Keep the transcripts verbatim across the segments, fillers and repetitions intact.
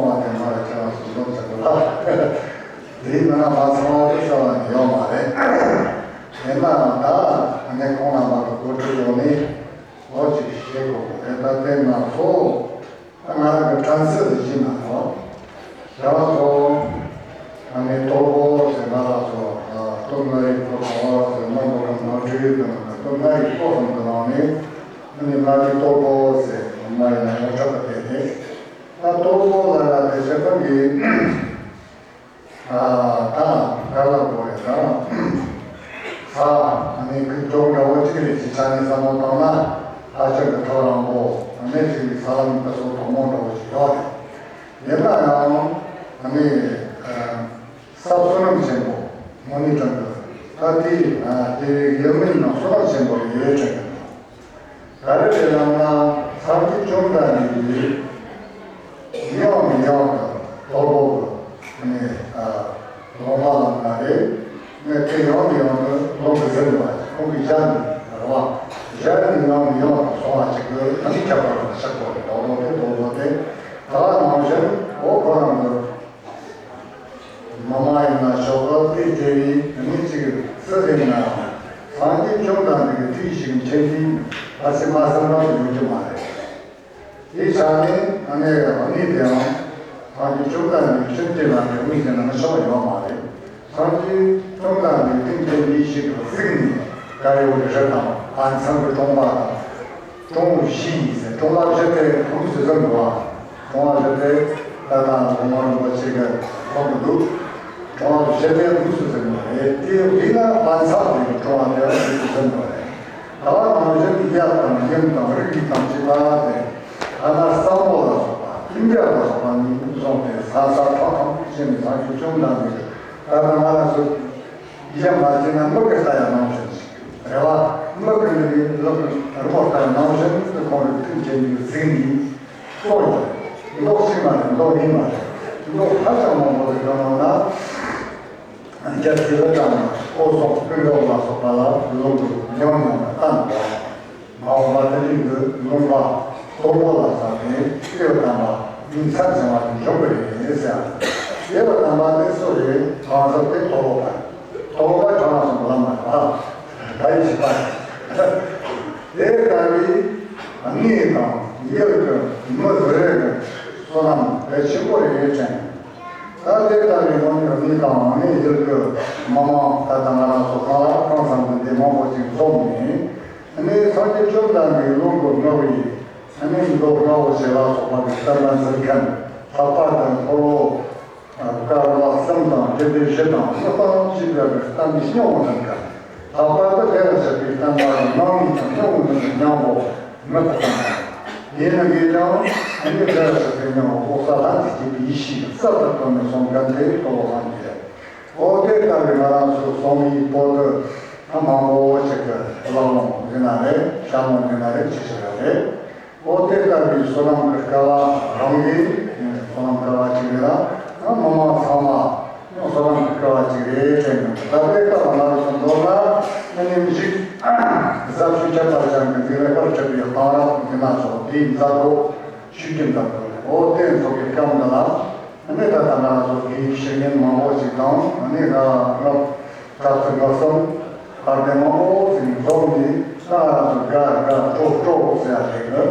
བ་དེ་མ་རེད། ཁྱེད་རང་ཚོ་འདོམས་བྱ་དགོས་ལ། དེའི་མི་ན་མ་ཚང་བ་དེ་ས་བ་ནི་ཡོད་མ་རེད། དེ་ན་ད་ཨ་ནི་ཁོང་རྣམ་པ་གི་གོ་སྒྲིག་ཡོང་ནས་ལོ་གཅིག་བྱེད་དགོས་རེད། ད་དེ་ང་ཚོ་ང་རང་གི་དྲན་གསོ་དེ་བྱེད་མ་ཐུབ། ཁྱེད་རང་ཚོ་ཨ་ནི་གཏོར་སྐོར་ཟེར་ང་རང་ཚོ་སྟོད་མངའ་རིས་སྐོར་གང་བ་ཟེར་མ་འགོ་རང་ནང་ཁྲིད་དང་སྟོད་མངའ་རིས་སྐོར་གསུམ་གི་ནང་ནས་ཨ་ནི་མངའ་རིས་གཏོར་སྐོར་ཟེར་མ་ཡིན་ན་ཡོངས་གྲགས་པ་དེ་རེད། ད་གཏོར་སྐོར་ལ་ཡ་དེ་བྱེད་སྟངས་ཀྱི་ཨ་ད་ག་ལ་དགོས་རེད། ད་ས་ཨ་ནི་ཁུག་ཀྱོག་འདྲ་བོ་གཅིག་རེད། ཅིག་ཆ་ནས་བསམ་བློ་བཏང་ན་ཕལ་ཆེར་གྱི་ཐག་རིང་པོ་ཨ་ནི་ཅིག་ས་ལམ་དེ་ཚོ་དོག་མོ་འདྲ་བོ་ཞིག་ཡོད་རེད། ཡིན་ན་ཡང་ཨ་ནི་ས་བསོད་ནམས་ཆེན་པོ་མོ་ནི་དྲན་གི་ད་དེ་དེ་ཡོད་མིན་ན་བསོད་ནམས་ཆེན་པོ་ཡོད་དྲན་གི་འདུག་ག་རེ་རེད་ལབ་ན་སངས་རྒྱས་བཅོམ་ལྡན་འདས་ཀྱིས་ཡང་ནས་ཡང་དུ་གཏོར་སྐོར་གྱི་ནས་ལུང་པ་ལ་ན་རེ་ནས་དེ་ཡང་ནས་ཡང་དུ་ལུང་དུ་ཟིན་པ་ཁོང་གི་ཞལ་ནས་རེད་བ། ཞལ་ནས་ཡང་ནས་ཡང་དུ་སོང་བ་ཅིག་གི་ཨ་ནི་ཁྱབ་པ་ལ་ཆགས་པ་རེད། རྡོག་རྡོག་དེ་རྡོག་རྡོག་དེ་ད་ནང་བཞིན་འོ་ཁོ་རང་གི་མི་མང་ཡིན་ན་ཆོག་གི་དེ་དེ་བས་མི་གཅིག་སུ་ཡིན་ན་ཡང་སངས་རྒྱས་བཅོམ་ལྡན་འདས་ཀྱི་ཐུགས་ཞིག་མཁྱེན་མཁན་ཨ་སི་མ་སེམས་ནང་དུ་ཡོང་རྒྱུ་མ་རེད། དེའི་ཆ་ནས་ཨ་ནེ་ཨ་ནེ་དེའང་སངས་རྒྱས་བཅོམ་ལྡན་འདས་ཀྱི་ཆོས་ཀྱི་ལམ་དེ་དངོས་ཀྱི་ནང་ཆོག་ཡོད་མ་རེད། སངས་རྒྱས་བཅོམ་ལྡན་འདས་ཐུགས་རྗེ་ཉིད་ཞིག་གི་གཟིགས་ནས་བཀའ་ཡོད་རི་དང་ཨ་མཚན་གྱི་གྲོང་པ་དང་། གྲོང་བཞི་ཡིན་ཟེར། གྲོང་བ་བཞི་དེ་དངོས་སུ་ཟིན་འགྲོ་བ། གྲོང་བ་བཞི་དེ་ད་ལྟ་གོང་མ་རིན་པོ་ཆེ་གི་ཁོང་དུ་འདུག་གྲོང་བ་བཞི་དེ་དངོས་སུ་ཟིན་འགྲོ་རེད། དེ་བས་ན་པ་ཚབ་དེ་གྲོང་བ་དེ་དངོས་སུ་ཟིན་འགྲོ་རེད། ད་བ་ནང་བཞིན་དབྱར་དང་ཡུམ་དང་རིགས་དང་བཅས་པ་དེ་ཐ་ན་གཙང་པོ་ལ་སོགས་པ་ཨིན་དྲ་ལ་སོགས་པ་ནས་བཟུང་སྟེ་ས་ས་ཐག་ཐག་བྱས་ནས་སངས་རྒྱས་བཅོམ་ལྡན་འདས་ཀྱི་ད་ལྟ་ང་ལ་སོགས། ཡིད་ཆེས་མ་བྱས་ན་མི་གི་ལྟ་ཡ་ནང་བཞིན་ཞིག་རེད་བ། མི་གི་ལུས་ལུགས་རི་མོ་ལྟ་ཡ་ནང་བཞིན་དུ་ཁོང་རིགས་མཐུན་རྐྱེན་གྱི་གཟིགས་ནས་གསུངས་ཡོད། མདོ་གཅིག་མ་རེད། མདོ་གཉིས་མ་རེད། མདོ་ཧ་ཅང་མང་པོ་ཞིག་གི་ནང་ན་རྒྱལ་སྲས་ལ་དྲངས་ནས་སྐུ་གསུང་ཐུགས་མདོ་ལ་སོགས་པ་ལ་ལུང་གི་ཉམས་མྱོང་ལ་བརྟེན་ནས། མ་འོངས་པ་དེ་རིང་གི་ལུང་པ་གཏོར་སྐོར་ལ་བསམ་ནས་སྐྱེ་བ་དམ་པ་ཉིན་མཚན་བྱུང་བ་དེ་འབྱུང་གི་རེད་ཟེར། སྐྱེ་བ་དམ་པ་དེ་སུ་རེད། གང་ཟག་དེ་གཏོར་སྐོར་པ། གཏོར་སྐོར་པ་གྲངས་ལ་སོགས་པ་ལ་མ་རེད་པ། ད་ཡིད་ཆེས་པ་རེད། དེ་ལྟ་བུའི་དངོས་དང་ཡུལ་གྱི་མི་རེ་རེ་གི་བསོད་ནམས་གལ་ཆེན་པོ་རེད་དྲན། ད་དེ་ལྟ་བུའི་དངོས་ཀྱི་གནས་དང་གནས་ཡུལ་གྱི་མི་མང་ད་ལྟ་ང་རང་ཚོ་གང་ལ་གང་འཚམ་དུ་འདི་མང་པོ་ཅིག་འཛོམས་ནས། ཨ་ནི་སངས་རྒྱས་བཅོམ་ལྡན་འདས་ཀྱི་ལུང་གི་རྔ་བའི་ཨ་ནི་མདོ་རྔ་བོ་ཞེས་ལ་སོགས་པ་གི་བསྟན་པ་འཛིན་མཁན་ལྷག་པར་དུ་འཁོར་ལོ་བསྐལ་པ་གསུམ་དང་རྒྱུད་སྡེ་བཞི་དང་དངོས་པོ་བཅས་པའི་བསྟན་པའི་སྙིང་པོ་འཛིན་མཁན་ལྷག་པར་དུ་དེ་ལ་བཤད་པའི་བསྟན་པ་ལ་རྣམ་སྨིན་དང་སྙིང་པོ་འཛིན་པའི་སྙིང་པོ་མི་ལྟ་བ་ཡིན་ན་ངེས་ཀྱང་ཨ་ནི་དེ་ལ་བཤད་པའི་སྙིང་པོ་ལྐོག་ཟ་ལྷན་ཅིག་སྐྱེས་པའི་ཡེ་ཤེས་གསར་དུ་བཏོན་ནས་གསུང་མཁན་དེ་གཙོ་བོ་སངས་རྒྱས། འོ་དེ་ལྟ་བུའི་ང་རང་ཚོའི་གསུང་མི་པོ་ཏི་ཨ་མང་པོ་ཞིག་གི་བླ་ལུང་ཡིན་ན་རེད། ཞལ་ལུང་ཡིན་ན་རེད། ཅི་ཞིག་ཡང་རེད། འོ་དེ་ལྟ་བུའི་བསོད་ནམས་ཀྱི་སྐལ་བ་རང་གིས་བསོད་ནམས་སྐལ་བ་ཅིག་རེད་ལ། ཨ་མི་མང་ཚང་མ་ཡང་བསོད་ནམས་ཀྱི་སྐལ་བ་ཅིག་རེད་དྲན་ཡོང་། ད་ལྟའི་སྐབས་ང་རང་ཚོ་མདོར་ན་ཨ་ནི་མི་ཞིག་ཟབ་ཞི་ཁྱད་པར་ཅན་གྱི་འདི་ལས་ཕར་གྲུབ་པའི་གཏང་རག་གི་ན་ཚོགས་འདིའི་མཛད་སྒོ་ཆོས་ཀྱི་མཛད་སྒོ་རེད། འོ་དེ་ཚོགས་ཀྱི་སྐབས་འདི་ལ། ཨ་ནི་ད་ལྟ་ང་རང་ཚོ་དགེ་བའི་བཤེས་གཉེན་མང་པོ་ཞིག་དང་། ཨ་ནི་ང་རང་སྐྱབས་རྗེ་ངག་གསུམ་དཔལ་ལྡན་མང་པོ་ཞིག་འཛོམས་ནས། ད་ང་རང་ཚོ་དགའ་དགའ་སྤྲོ་སྤྲོ་ཟེར་ཡ་ཞིག་གི་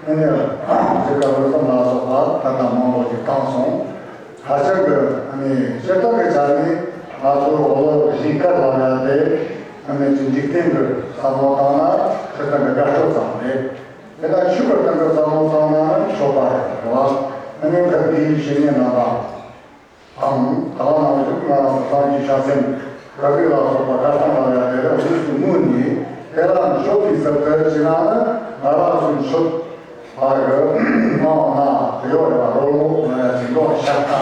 ཨ་ནི་གཟིགས་སྐར་ལོ་གསུམ་ལ་སོགས་པ་ད་ལྟ་མང་པོ་ཞིག་བཏང་སོང་། ཧ་ཅང་གི་ཨ་ནི་སྤྱིར་བཏང་གི་ཆ་ནས་ང་ཚོ་འོ་ལོ་གཞིས་ཀ་ལ་ཡ་དེ་ཨ་ནི་ཅི་འཇིག་རྟེན་གྱི་བསམ་བློ་བཏང་ན་སྤྱིར་བཏང་གི་དགའ་སྤྲོ་ཙམ་རེད། དེ་ལ་ཆོས་པར་བསྟན་པའི་བསམ་བློ་བཏང་ན་མཆོད་པ་རེད་བ། ཨ་ནི་ཁ་དགེ་བའི་བཤེས་གཉེན་རྣམ་པ་དང་། ད་ནང་བཞིན་ང་རང་ཚོ་སངས་རྒྱས་བྱང་སེམས་དགའ་སྡིག་ལ་སོགས་པ་བཀའ་ཐང་ལ་ཡ་དེ་ལ་དངོས་སུ་བསྔོས་ནས། དེ་ལ་མཆོད་པའི་ཟབ་ཏུ་བྱེད་ན་ནི་ང་རང་ཚོ་མཆོད་པ་གི་ངང་ན་དེ་ཡོད་རེད་བ། རོལ་མོ་ལ་ཡ་ཅིག་འགྲོ་ཤ་སྟག་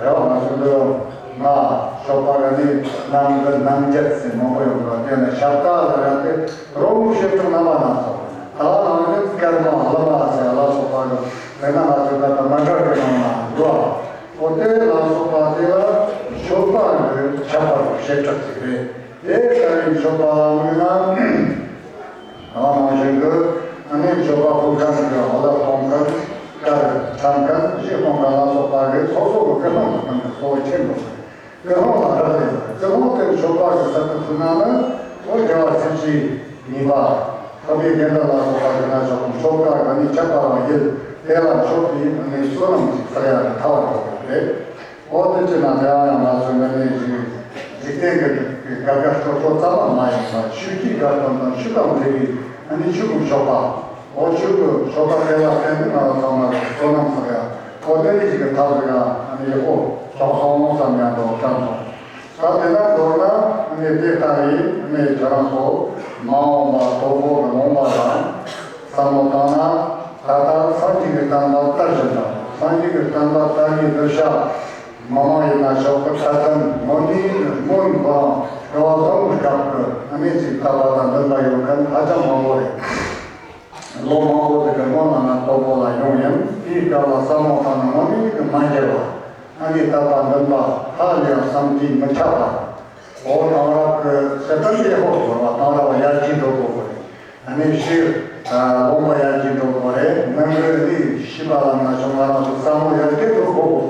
རེད་བ། ང་ཚོ་འདི་ང་མཆོད་པ་ག་ནི་ནང་གི་ནང་རྒྱབ་ཟེར་མང་པོ་ཡོང་གི་བ། དེ་ནི་ཤ་སྟག་ལ་ཡ་དེ་རོལ་མོ་བཤད་སྟངས་རྣམ་པ་སྣ་ཚོགས། ད་ནང་ནི་སྐར་མ་ལ་མ་ཟེར་ལ་སོགས་པ་གི་དེ་ན་ང་ཚོ་ད་ལྟ་མ་འདྲ་བའི་ནང་ན་འདུག་བ། འོ་དེ་ལ་སོགས་པ་དེ་ལ་མཆོད་པ་གི་ཁྱད་པར་བྱེ་བྲག་ཅིག་རེད། དེ་ལྟ་བུའི་མཆོད་པ་ལ་དམིགས་ན། ད་ནང་བཞིན་དུ་ཨ་ནི་མཆོད་པ་ཕུལ་མཁན་གྱི་འོ་ལ་གཏོང་མཁན་ དཀར་ཁྲམ་མཁན་གཞས་གཏོང་མཁན་ལ་སོགས་པ་གི་སོ་སོ་གི་ཀུན་སློང་གི་སྟེང་གི་གཙོ་བོ་ཁྱེར་འགྲོ་གི་རེད། ཀུན་སློང་ལ་རག་ལས་པ་རེད། ཀུན་སློང་དེ་མཆོད་པ་གི་ཚུལ་དུ་ཕུལ་ན་ནི་ཨོ་རྒྱལ་བ་སྲས་བཅས་གཉིས་པ་འཕགས་པའི་དགེ་འདུན་ལ་སོགས་པ་ཡིན་ན་ཆོག་གི་མཆོད་པ་གི་ནི་ཁྱད་པར་བ་ཡིན། དེ་ལ་མཆོད་པའི་ནི་བསོད་ནམས་ཀྱི་ཕུལ་ཡ་གི་ཐབས་འགྲོ་གི་རེད། ཨོ་དེ་བྱས་ན་དེ་ཡང་ཡང་ང་ཚོའི་འདི་ནས་འཇིག་འཇིག་རྟེན་གྱི་དགའ་དགའ་སྤྲོ་སྤྲོ་ཙམ་མ་ཡིན་པར་ཆོས་ཀྱི་དགའ་སྟོན་དང་ཆོས་དང་འབྲེལ་བའི་ཨ་ནི་ཆོས་ཀྱི་མཆོད་པ། ཨོ་ཆོས་ཀྱི་མཆོད་པ་དེ་ལ་བརྟེན་ནས་ང་རང་ཚང་མ་གི་བསོད་ནམས་ཟེར་ཡ། ཨོ་དེ་འདྲ་ཞིག་གི་ཐབས་ཟིག་ཡང་ཨ་ནི་ཡག་པོ་བྱུང་སོང་བསམ་ཡང་འདུག་དྲན་སོང་། ད་དེ་ན་མདོར་ན་ཨ་ནི་དེ་ལྟ་བུའི་ཨ་ནི་ཁྱེད་རང་ཚོ་མ་འོངས་པ་དོལ་པོ་གི་ལུང་པ་ལ་བསམ་བློ་བཏང་ན། ད་ལྟ་སངས་རྒྱས་ཀྱི་བསྟན་པ་དར་བཞིན་པ། སངས་རྒྱས་ཀྱི་བསྟན་པ་དར་བའི་གདུལ་བྱ་མི་མང་ཡིན་ན་ཆོག་གི། ཁ་སང་དངོས་གནས་ཀྱི་སྔོན་གོ་རང་སྐལ་བ་བཟང་པོའི་སྐབས་ཀྱི་ཨ་ནི་ཅིག་དད་པ་དང་འདུན་པ་ཡོད་མཁན་ཧ་ཅང་མང་པོ་རེད། ལོ་མང་པོ་དེ་གི་སྔོན་ལ་ང་དོལ་པོ་ལ་ཡོང་ཡིན། དེའི་སྐབས་ལ་བསམ་བློ་བཏང་ན་དངོས་གནས་ཀྱི་མ་འགྱུར་བ། ཨ་ནི་དད་པ་འདུན་པ་ཧ་ལས་ཡང་བསམ་གྱིས་མི་ཁྱབ་པ། འོ་དེང་རབས་ཀྱི་ཚད་ལྡན་པའི་ཧོ་ཟེར་བ་དེང་རབས་ཡར་རྒྱས་འགྲོ་དགོས་པ་རེད། ཨ་ནི་ཤེས་ལོངས་པ་ཡར་རྒྱས་འགྲོ་དགོས་རེད། ནང་གི་ནི་ཤེས་པ་ལ་ན་བྱུང་ང་རང་ཚོ་བསམ་བློ་ཡར་རྒྱས་འགྲོ་དགོས་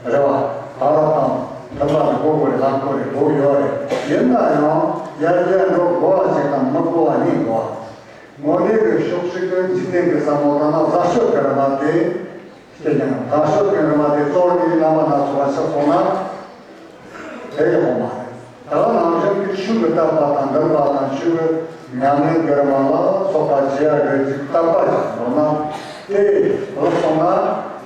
རེད་བ། དེང་རབས་དང་མཐུན་པ་དེ་དགོས་དགོས་རེད། ལམ་དགོས་རེད། དགོས་ཡོད་རེད། ཡིན་ན་ཡང་ཡར་རྒྱས་འགྲོ་དགོས་པ་ཞིག་དང་མི་དགོས་པ་གཉིས་འདུག་དངོས་གནས་ཀྱི་ཕྱོགས་གཅིག་གི་འཇིག་རྟེན་གྱི་བསམ་བློ་དང་ན་ཟག་སྤྱོད་ཀྱི་རིམ་པ་དེ། དེ་ཀྱང་དང་ཤོད་ཀྱི་རིམ་པ་དེ་གཙོ་བོ་ནི་རྣམ་པ་སྣ་ཚོགས་པ་ཆགས་སོང་ན། དེ་ཡག་པོ་མ་རེད། ད་ག་ནང་བཞིན་གྱི་ཆོས་ཀྱི་དད་པ་དང་འདུན་པ་དང་ཆོས་ཀྱི་ཉམས་ལེན་གྱི་རིམ་པ་ལ་སོགས་པ་བྱེད་ཡག་གི་ཅིག་དད་པ་ཅིག་འདོར་ན། དེ་ལོག་སོང་ན་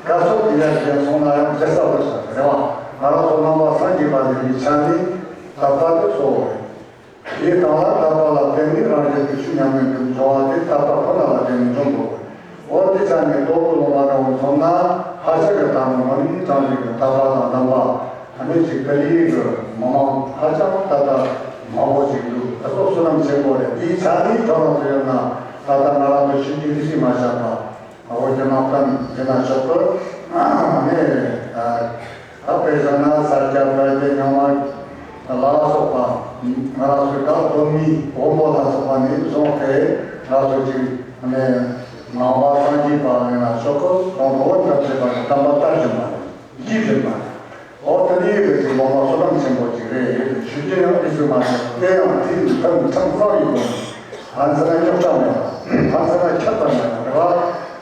ག་ཚོད་ཀྱི་ཡར་རྒྱས་སོང་ན་ཡང་འགྱུར་ས་ལོག་ས་རེད་བ། ང་རང་ཚོ་རྣམ་པ་སངས་རྒྱས་པ་ཟེར་བའི་ཆ་ནས་དད་པ་དེ་གཙོ་བོ་རེད། དེའི་སྟེང་ལ་དད་པ་ལ་བརྟེན་ནས་རང་རྒྱུད་ཀྱི་ཆོས་ཉམས་ལེན་དུ་འགྱུར་བ་དེ་དད་པ་ཁོ་ན་ལ་བརྟེན་ནས་འབྱུང་དགོས། འོ་དེ་ཆ་ནས་དོལ་པོ་ལུང་པ་འདྲ་བོ་མཚོན་ན་ཧ་ཅང་གི་དད་པ་མ་ནི་ཅང་ཞིག་གི་དད་པ་དང་ལྡན་པ་ཨ་ནི་ཅིག་ཏུ་ལི་གི་མི་མང་ཧ་ཅང་ད་ལྟ་མང་པོ་ཞིག་འདུག་དེ་ཚོ་བསོད་ནམས་ཆེན་པོ་རེད། དེའི་ཆ་ནས་ཁྱོད་རང་ཚོ་ཡོད་ན་ད་ལྟ་ང་རང་ཚོ་ཆོས་བརྒྱུད་རིས་སུ་མ་ཆད་པ། ཨོ་རྒྱ་ནག་པ་འདི་ན་ཆོག་གི། ཨ་ནི། ད་དཔེ་བཞག་ན་ས་སྐྱ་བོད་དེ་རྙིང་མ་ལ་སོགས་པ། ང་རང་ཚོའི་ད་གདོད་མའི་བོན་པོ་ལ་སོགས་པ་ནས་བཟུང་སྟེ་ང་ཚོ་ཅིག་ནས་ངང་པ་སངས་རྒྱས་པ་ཡིན་ན་ཆོག་གི། གོང་དུ་བོན་དང་བཅས་པ་ནི་དམ་པ་དར་བཞིན་པ་རེད། རྒྱས་བཞིན་པ་རེད། ཨོ་དེ་ནི་ཡོད་པའི་ཅིག་ལོ་མ་བསོད་ནམས་ཆེན་པོ་ཅིག་རེད། ཡོད་པའི་ཆོས་རྒྱུན་ཡང་དེ་ཚོ་མ་ཟད་དེ་ཡང་དེའི་མཐུན་ཁྲིམས་གསུམ་ཡིན་དགོས། ཕན་ཚུན་ལ་རྙོག་དྲ་མེད་པ། ཕན་ཚུན་ལ་ཁྱད་པར་མེད་པ་རེད་བ།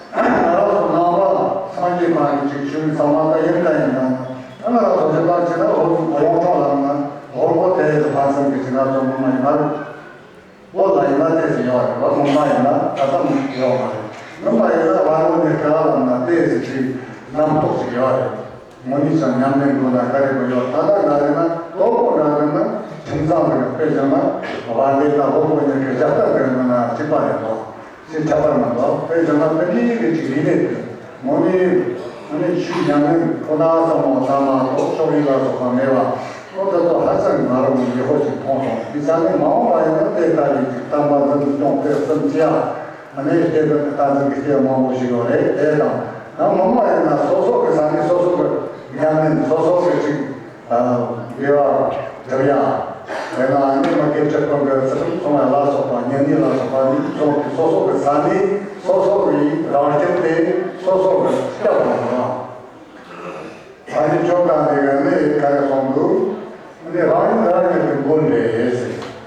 ང་རང་ཚོ་ནང་པ་སངས་རྒྱས་པ་གི་ཅིག་ཆོས་ཚང་མ་ད་ཡིན་ད་ཡིན་ད། ད་ང་རང་ཚོ་འཇིག་པར་བྱས་ན་འོ་ཡོངས་གྲགས་ལ་ན་འོ་འོ་དེ་ཡི་ཕན་ཚུན་གི་ཅིག་ང་ཚོ་མི་མ་ཡིན་ན་རེད། བོད་ལ་ཡིན་ན་ཏོག་ཙམ་ཡོད་རེད་བ། མི་མ་ཡིན་ན་ད་ཙམ་ཡོད་མ་རེད། མི་མ་ཡིན་ན་བ་ལོ་ནི་ག་ལ་ན་ཏོག་ཙམ་ཅིག་རྣམ་རྟོག་ཅིག་ཡོད་རེད། དངོས་གནས་ཀྱང་ཉམས་ལེན་དགོས་ན་ག་རེ་དགོས་ཡོད། ད་ལྟ་ང་རེ་ན་དོལ་པོ་འདྲ་རེ་ན་ཁྱིམ་ཚང་ལ་དཔེ་བཞག་ན་བ་ལེ་དང་དབུལ་པོ་གཉིས་ཀྱི་རྒྱབ་རྟེན་དེ་མིན་ན་གཅིག་པ་རེད་དོ། ཅིག་ཁྱད་པར་མི་འདུག་དཔེ་བཞག་ན་དེ་འདྲའི་གི་ཅིག་རིག་གནས་དེ་དངོས་གནས་ཨ་ནི་ཆོས་ཉམས་ལེན་ཁོ་ན་བསམ་བློ་བཏང་མ་གཏོགས་ཕྱོགས་རིས་ལ་སོགས་པ་མེད་པ། ཨོ་དེ་ཚོ་ཧ་ཅང་ང་རང་གི་ཡག་པོ་ཞིག་མཐོང་སོང་། དེ་ཆ་ནས་མ་འོངས་པ་ཡིན་ན་དེ་ལྟ་བུའི་ཅིག་བསྟན་པ་འཛིན་སྐྱོང་སྤེལ་གསུམ་བྱེད་ཡ། ཨ་ནི་སྐྱེ་བོ་ནི་ད་འཛིན་གྱི་སྐྱེ་བོ་མང་པོ་ཞིག་ཡོད་རེད། དེ་དང་ཡང་མི་མང་ཡིན་ན་སོ་སོ་གི་ས་ནས་སོ་སོ་གི་ཉམས་ལེན་སོ་སོ་གི་ཅིག་དགེ་བ་སྒྲུབ་ཡ། དེ་ན་ཨ་ནི་མི་དགེ་བཅུ་སྤོང་གི་ཚུལ་ཁྲིམས་སྲུང་བ་ལ་སོགས་པ་ཉན་ནི་ལ་སོགས་པ་ནི་སོ་སོ་གི་ས་ནས་སོ་སོ་གི་རང་རྐྱེན་དེ་སོ་སོ་གི་སྐྱབས་དང་ནོར་བ། ཨ་ནི་ཅོག་དང་དེ་ག་ནི་ག་རེ་གསུངས་འདུག་ཨ་ནི་རང་ཉིད་རང་ཉིད་ཀྱི་མགོན་རེད་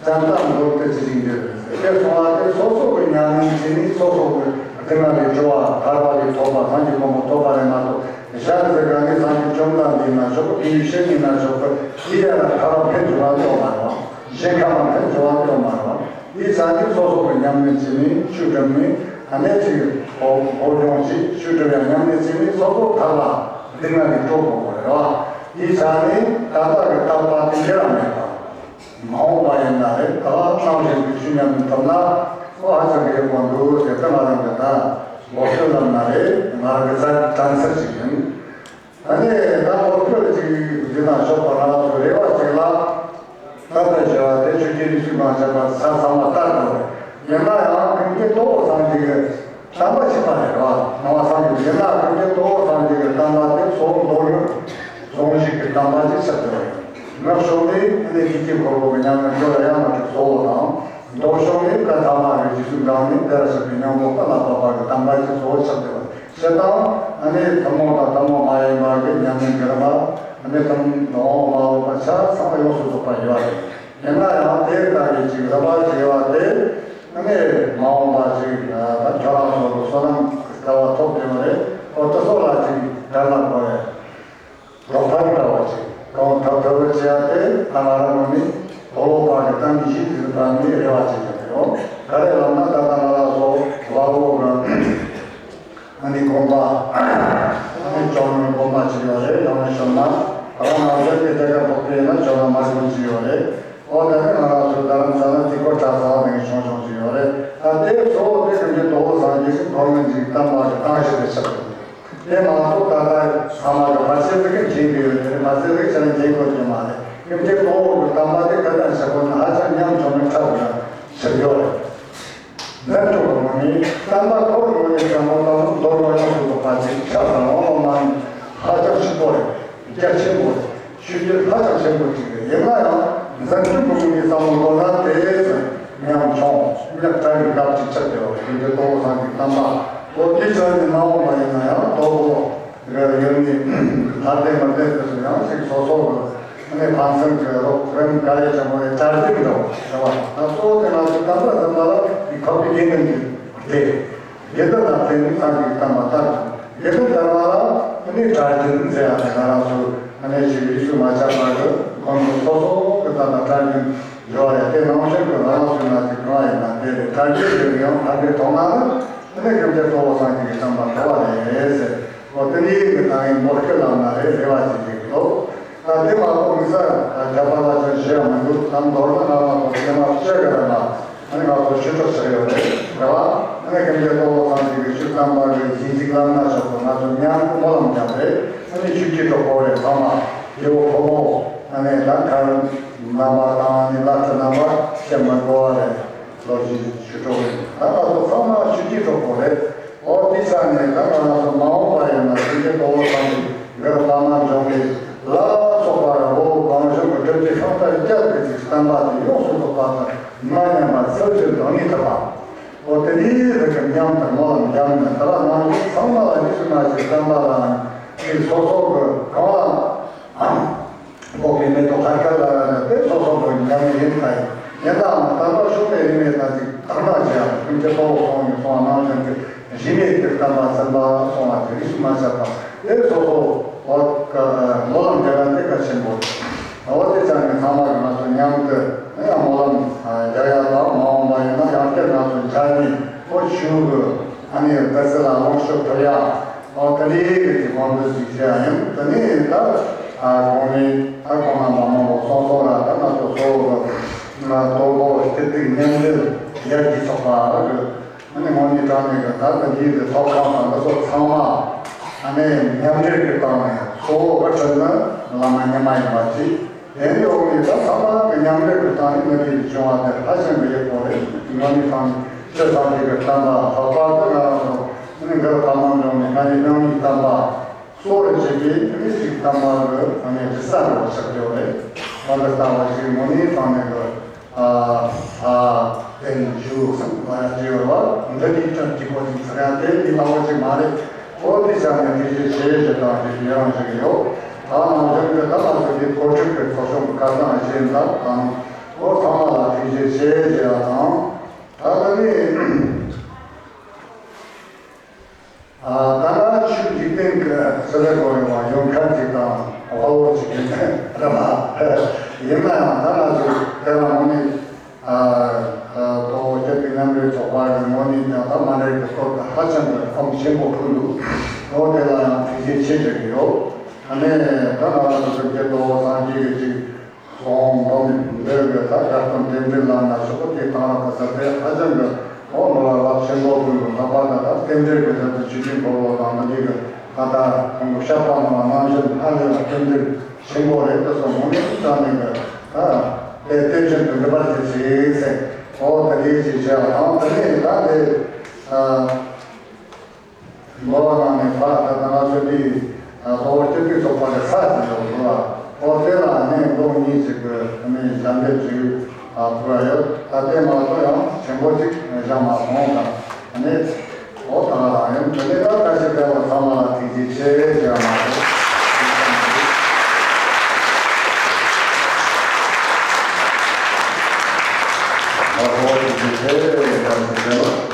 ཟེར། བྱམས་དང་མགོན་དེ་ཅི་ཞིག་འདོད་རེད་ཟེར། དེ་སོང་བ་དེ་སོ་སོ་གི་ཉམས་ལེན་བྱས་ནས་སོ་སོ་གི་སྡུག་བསྔལ་ལས་སྒྲོལ་བ། ཐར་པ་ལས་ཐོབ་པ། སངས་རྒྱས་གོ་འཕང་ཐོབ་པ་རེད་མ་གཏོགས་གཞན་ཟེར་ག་ནི་སངས་རྒྱས་བཅོམ་ལྡན་འདས་ན་ཆོག་གི། དེའི་ཕྱིར་ཉིད་ན་ཆོག་གི། དེའི་ཡ་ལ་ཐར་པ་ཕན་འབྱུང་བ་ཡོད་མ་རེད་བ། གཞན་ཁ་མ་ཕན་འབྱུང་བ་ཡོད་མ་རེད་བ། དེའི་ས་ནས་སོ་སོ་གི་ཉམས་ལེན་བྱས་ནས་ཆོས་སྒྲུབ་ནས་ཨ་ནེ་ཅིག་སློབ་སྦྱོང་བྱས་ཆོས་སྒྲུབ་ཡ་ཉམས་ལེན་བྱས་ནས་སོ་སོ་ཐར་པ་སྡུག་བསྔལ་ལས་སྒྲོལ་དགོས་པ་རེད་བ། དེའི་ཆ་ནས་ད་ལྟ་གི་དད་པ་དེ་འགྱུར་བ་མེད་པ། མ་འོངས་པ་ཡིན་ན་རེད། ད་ནང་བཞིན་གྱི་ཆོས་ཉམས་ལེན་ཐུབ་ན་ཁོ་ཧ་ཅང་གི་ཡག་པོ་འདུག་དེ་ལྟ་ང་རང་གི་ད་ལོ་སོ་ལབ་ན་རེད། ང་རང་གི་ཚ་དྲན་ཚར་ཞིག་ཡིན། ད་ནི་ད་ལོ་སོ་ཅིག་འདི་ན་ཞོགས་པ་ང་རང་ཚོ་རེ་བ་ཅིག་ལ་ད་ལྟ་བྱ་བ་དེ་ཆོས་ཀྱི་རིག་གཞུང་དང་བཅས་པ་ས་ཚང་མ་ལྟར་དུ་རེད། ཡིན་ན་ཡང་ཀུན་མཁྱེན་དོལ་པོ་སངས་རྒྱས་ཀྱི་བསྟན་པ་ཆགས་པ་རེད་བ། ནང་བ་སངས་རྒྱས་ཡིན་ན་ཀུན་མཁྱེན་དོལ་པོ་སངས་རྒྱས་ཀྱི་བསྟན་པ་དེ་གཙོ་བོ་མདོ་སྔགས་ཟུང་འཇུག་གི་བསྟན་པ་ཅིག་ཆགས་བསྡད་པ་རེད། སྔགས་ཕྱོགས་ནས་ཨ་ནི་དུས་ཀྱི་འཁོར་ལོ་གི་ཉམས་ལེན་བཅོ་ལྔ་ཡ་མ་གྲུབ་གཙོ་བོ་དང་། མདོ་ཕྱོགས་ནས་བཀའ་ཐ་མ་གི་རྗེས་སུ་འབྲངས་ནས་བདེ་བར་གཤེགས་པའི་སྙིང་པོ་ཀུན་ལ་བབས་པ་གི་བསྟན་པ་ཅིག་གཙོ་བོ་ཆགས་བསྡད་པ་རེད། བྱེད་སྟངས་ཨ་ནི་ཐུན་མོང་དང་ཐུན་མོང་མ་ཡིན་པ་གི་ཉམས་ལེན་བསྒྱུར་བ། ཨ་ནི་ཐུན་མོང་མ་འོངས་པ་ཆ་ཚང་མ་ཡོངས་སུ་རྫོགས་པ་ཡོད་རེད། ཡིན་ན་ཡང་དེ་ལྟ་བུའི་ཅིག་རིམ་པ་བྱས་པ་དེ་ཨ་ནི་མ་འོངས་པ་ཅིག་ད་ཁྱོད་རང་ཚོ་གི་བསོད་ནམས་ཀྱི་སྐལ་བ་ཐོབ་ཡོད་རེད། ཨོ་དེ་ཚོ་ལ་ཅིག་དགའ་ལ་གོ་རེད། རོགས་ཕན་འདྲ་བ་ཅིག་གང་ཐབས་ཐབས་བྱས་ཏེ་ད་ང་རང་ངོས་ནས་དོ་ལོ་བ་གི་གཏམ་གྱི་ཞིག་ཟིན་པ་ནི་རེ་བ་བྱེད་ཀྱི་ཡོད། ག་རེ་ལབ་ན་ད་ལྟ་ང་ལ་སོགས་བ་བོ་གི་ཨ་ནི་དགོན་པ། ཨ་ནི་ཇོ་ནང་དགོན་པ་ཅིག་ཡོད་རེད། ཡང་ན་ཞོལ་ན་ད་ང་ང་ཚོའི་དེ་དེ་ག་ཐོག་པའི་ན་ཇོ་ནང་མ་དགོན་ཅིག་ཡོད་རེད། ཨོ་ད་ནི་ང་རང་ཚོ་རྡ་རམ་ས་ལ་དེ་སྐོར་གྲྭ་ཚང་དེ་གི་ཆུང་ཆུང་ཅིག་ཡོད་རེད། ད་དེ་གཙོ་བོ་དེ་གི་མི་དོ་བོ་སངས་རྒྱས་ཀྱི་མདོ་སྨད་ཀྱི་བསྟན་པ་གི་གཏམ་ཞིག་རེད་ཆགས་འདུག་དེ་མ་གཏོགས་ད་ལྟ་ཚང་མ་གི་བར་ཆད་ཟིག་གི་འགྱིང་གི་ཡོད་དེ་རེད། བར་ཆད་ཟིག་ཆ་ནས་འགྱིང་དགོས་ཀྱི་མ་རེད། ཀུན་མཁྱེན་དོ་བོ་གི་བསྟན་པ་དེ་ག་ཙམ་ཞིག་ཁོ་ན་ཧ་ཅང་ཉམས་ཆུང་ནས་ཁྲག་གི་ཞིག་ཡོད་རེད། འཛམ་བྱུང་གི་ངོས་ནས་བསྟན་པ་ཁོ་རང་ངོས་ནས་བསམ་བློ་བཏང་ན་མདོར་ན་ཡོངས་སུ་རྫོགས་པ་ཅིག་ཆགས་ཙང་དབང་བློ་མ་ཧ་ཅང་ཞིབ་པོ་རེད། རྒྱ་ཆེན་པོ་རེད། ཆོས་བརྒྱུད་ཧ་ཅང་ཆེན་པོ་ཅིག་རེད། ཡིན་ན་ཡང་འཛམ་བྱུང་གི་ངོས་ནས་བསམ་བློ་བཏང་ན་དེ་ཙམ་ཉམས་ཆུང་ཉག་ཕྲ་བའི་རབ་ཅིག་ཆགས་བསྡད་པ་རེད། དེ་འདྲའི་དོ་བོ་སངས་རྒྱས་ཀྱི་བསྟན་པ་འོ་དེ་ཆ་ནས་མ་འོངས་པ་ཡིན་ན་ཡང་དོ་བོ་རེ་ཡོད་ནི་ལྷ་ལྡན་མི་ལྡན་དེ་ཚོ་ཡང་ཅིག་སོ་སོ་གི་ཨ་ནི་ཕན་སེམས་ཀྱི་རོགས་རམ་ག་རེ་བྱེད་དགོས་རེད། གྲ་སྒྲིག་འདྲ་བོ་རེད་བ། ད་གཙོ་བོ་དེ་ང་ཚོ་བསྟན་པ་ཟེར་བ་ལ་དེ་ཁོ་པའི་དགེ་འདུན་གྱི་སྡེ། དེ་ལྟར་ན་དེ་ནི་སངས་རྒྱས་ཀྱི་བསྟན་པ་ལྟར་དུ། དེ་ལྟར་ན་ཨ་ནི་གྲྭ་རྒྱུན་ཟེར་ཡ་དེ་ང་རང་ཚོ་ཨ་ནི་ཞིག་རིས་སུ་མ་ཆད་པ་གི་ཁོང་ཚོ་སོ་སོ་གི་ལྟར་ན་གྲྭ་རྒྱུན་འགྲོ་བ་རེད། དེ་ནང་བཞིན་དུ་ང་རང་ཚོའི་ནང་གི་གང་ཡིན་ན་དེ་རེད། གྲྭ་རྒྱུན་ཡིན་ཡང་ཕ་གིའི་ཐོག་མ་ནི་ཨ་ནི་སྐྱབས་རྗེ་གཙོ་བོ་སངས་རྒྱས་ཀྱི་བསྟན་པ་འགྲོ་བ་རེད་ཟེར། འོ་དེ་འདྲའི་གི་ད་ཡིན་འབོར་སྐད་ལམ་ན་རེད་རེ་བ་བྱེད་ཀྱི་འདུག་ད་དེ་མ་གཏོགས་མི་ས་རྒྱ་པ་ལ་ཅང་ཞེ་མི་འདུག་ད་མདོར་ན་ང་ལ་ཁོ་སེམས་མ་བཅོས་གི་རེད་ལ། ཨ་ནི་ང་ཚོ་ཞུ་གཏུག་བྱེད་ཡོད་རེད། རེད་བ། ཨ་ནི་སྐྱབས་རྗེ་གཙོ་བོ་སངས་རྒྱས་ཀྱི་ཆོས་བསྟན་པ་གི་རྗེས་འཇུག་ལམ་སྣ་ཚོགས་པ་ང་ཚོ་མཉམ་དུ་སྨོན་ལམ་བརྒྱབ་རེད། ཨ་ནི་ཆོས་བརྒྱུད་གྲོགས་པོ་རེད། ཚང་མ་རྒྱལ་པོ་ཕོ་མོ་ཨ་ནི་ད་མཁར་རྣམ་པ་དང་ཨ་ནི་བླ་སྤྲུལ་རྣམ་པ་བཤད་མི་དགོས་པ་རེད། ལོ་རྒྱུས་ཞུ་གྲོགས་རེད། ད་ང་ཚོ་ཚང་མ་ཆོས་བརྒྱུད་གྲོགས་པོ་རེད། འོ་དེ་ཆ་ནས་ད་ང་རང་ཚོ་མ་འོངས་པ་ཡིན་ན་སྐྱབས་རྗེ་གཙོ་བོ་སངས་རྒྱས་མགར་བླ་མ་འབྱུང་གནས་ལ་སོགས་པ་འོ་གང་བྱུང་གི་སྒྲུབ་བརྒྱུད་ཤིང་རྟ་བརྒྱད་ཀྱི་ཅིག་བསྟན་པ་དེ་ཡོངས་སུ་རྫོགས་པ་དང་མ་ཉམས་པ་ཚུལ་བཞིན་དུ་གནས་ཐུབ་པ། འོ་དེ་འདྲའི་རིགས་ཀྱི་མཉམ་དུ་སྨོན་ལམ་བརྒྱབ་ནས་ད་ལ་ནང་བཞིན་ཚང་མ་ལ་རིས་སུ་མ་ཆད་བསྟན་པ་ལའང་ཅིག་སོ་སོ་གི་གང་ལ་འགོག་པའི་མེ་ཏོག་ལྷ་སྐལ་ལ་དེ་སོ་སོ་གི་ཉམས་ལེན་ཡིན་ཁ་ཡིན། ཡིན་ནའང་ད་ལྟ་ཤོག་ལས་རིམ་ལས་ད་ཅིག་དག་སྣང་བྱེད་ཡག་ཀུན་གྱི་གཙོ་བོ་སོང་ནས་སོང་བ་ནང་བཞིན་གྱི་རིམ་ལས་ཀྱི་བསྟན་པ་ཟིན་པ་སོང་བ་དེ་རིས་སུ་མ་ཆད་པ་དེ་སོ་སོ་འོ་ཀ་ལོ་ལ་འདྲ་བ་དེ་གལ་ཆེན་པོ་རེད། འོ་དེ་ཙམ་གྱི་ཚང་མ་གི་ང་ཚོ་མཉམ་དུ་ཡང་སྨོན་ལམ་རྒྱག་ཡག་དང་མ་འོངས་པ་ཡིན་ན་ཡང་བསྐྱར་ང་ཚོ་མཇལ་ནས་འོ་ཆོས་གི་ཨ་ནི་བདག་ཚེ་ལ་ལོངས་སྤྱོད་ཐུབ་ཡག་འོ་ད་ལྟའི་གི་དགོངས་འདུན་ཞིག་བཞེས་ཡ་ཡིན། དེ་ནས་ད་ཨ་གོང་ནས་ད་གོང་ན་མ་མང་པོ་གསུངས་སོང་ར། ད་ང་ཚོ་གཙོ་བོ་གི་ང་དོ་པོ་སྐྱིད་སྡུག་མཉམ་འབྲེལ་ཡར་རྒྱས་ཚོགས་པ་གི་ཨ་ནི་དངོས་གནས་དྲང་གནས་གི་ད་ལྟ་འདིའི་གི་ཐོག་ཁང་དང་འདི་ཚོ་ཚང་མ་ཨ་ནི་མཉམ་འབྲེལ་གི་སྟེང་ནས་གཙོ་བོ་གི་ཁྲིད་ནི་བླ་མ་ཉི་མ་ཡིན་པ་ཅིག་དེ་འདྲའི་འོག་ནས་ད་ཚང་མ་གི་མཉམ་འབྲེལ་གྱི་སྟེང་ནས་མི་དེ་བྱུང་བ་དེ་ཧ་ཅང་གི་ཡག་པོ་རེད། དངོས་གནས་ཁང་ནས་སྤྱི་ཚོགས་དེ་གི་བསྟན་པ་ལྷག་པར་དུ་ང་རང་ཚོ་ནི་མགར་ཕ་མ་འབྱུང་གནས་ང་ནི་རྣམ་གཉིས་བསྟན་པ་གཙོ་བོར་བྱེད་པའི་མི་ཞིག་བསྟན་པ་གི་ང་ནི་རི་ས་འགྲོ་བ་ཆགས་ཡོད་རེད། ང་འདི་ལྟ་བ་ཞིག་དངོས་གནས་ཁང་ནས་གི་ཨ་ཨ་དེ་ནི་ཞུ་སམ་བ་ཡ་ཅི་ཡོད་བ་འདི་དེའི་ཅང་གི་པོ་ཅིག་ཚར་ཡང་དེ་དེ་ལྟ་བ་ཅིག་མ་རེད། ཨོ་དེ་ཆ་ནས་ཐུགས་རྗེ་ཆེ་ཞེས་དང་དེ་ཡང་ཞིག་ཡོད། ད་ནང་བཞིན་གྱི་ད་ང་ཚོ་འདི་གོ་སྒྲིག་གི་ཚོགས་ཆུང་གི་ཁ་སང་ཞེས་དང་དང་ཨོ་ཚང་མ་ལ་ཐུགས་རྗེ་ཆེ་ཞེས་ཡ་དང་། ད་ད་ནི་ཨ་ད་ང་ཆོས་འཇིག་རྟེན་གྱི་ཟེར་ལེ་གོ་ཡོང་བ་ཡོང་མཁན་ཅིག་དང་དབའ་བོ་ཅིག་ཡིན་རེད་མ། ཡིན་ན་ཡང་ད་ང་ཚོ་དེ་ལ་དངོས་གནས། ཨོ་སྐྱབས་རྗེ་མཉམ་འབྲེལ་ཚོགས་པ་གི་ངོས་ནས་ཀྱང་ད་མ་འདྲ་གི་སྐོར་དུ་ཧ་ཅང་གི་ཕམ་ཆེན་པོ་ཕུལ་འདུག་ཨོ་དེ་ལ་ཡང་ཐུགས་རྗེ་ཆེ་ཞུ་གི་ཡོད། ཨ་ནི་ད་ང་རང་ཚོ་སྐྱབས་རྗེ་གཙོ་བོ་སངས་རྒྱས་ཀྱི་ཅིག་གསུང་འབུམ་འདི་གི་ད་དགའ་སྟོན་རྟེན་འབྲེལ་ལམ་ན་ཞུགས་པ་དེ་དང་རག་གི་ཟེར་ཏེ་ཧ་ཅང་གི་ཨོ་ནོར་བ་རླབས་ཆེན་པོ་ཕུལ་འདུག་ལྷག་པར་དུ་ད་རྟེན་འབྲེལ་གྱི་ཟེར་དུ་ཆོས་ཀྱི་འཁོར་ལོ་དང་འདི་གི་ད་ལྟ་ཁོང་གི་བཤད་པ་ནང་ནང་བཞིན་ཧ་ལས་པ་རྟེན་འབྲེལ་ཆེན་པོ་རེད། དེ་སོང་ངོ་ནས་ཅང་ནས་གི་ཨ་དེ་རྟེན་བཞིན་དུ་འགྲུབ་པར་བྱེད་ཅིག་ཟེར། ཨོ་དེ་འདྲའི་ཅིག་བྱས་པ་དང་དེ་ནས་ད་དེ་ཨ་འགོ་བ་ནང་ནས་ཕར་ད་ལྟ་ང་ཚོ་འདི་ཨ་གཙོ་བོ་སྐྱིད་སྡུག་ཚོགས་པ་གི་ས་ཅིག་ཡོད་འདུག་ཨ། ཨོ་དེ་ལ་ནས་ལོ་གཉིས་ཅིག་གི་ནས་ཞལ་འདེབས་ཅིག་ཨ་ཕུལ་བ་ཡོད། ད་དེ་མ་གཏོགས་ཡང་ཆེན་པོ་ཅིག་བཞག་མ་སོང་ད་ནས། ཨོ་ད་ང་རང་ཡང་དོན་དེ་ལ་བཀྲ་ཤིས་བདེ་ལེགས། ཚང་མ་ལ་ཐུགས་རྗེ་ཆེ་ཞུ་ཡ་མ་གཏོགས། ཨོ་ཐུགས་རྗེ་ཆེ། བཀྲ་ཤིས་བདེ་ལེགས།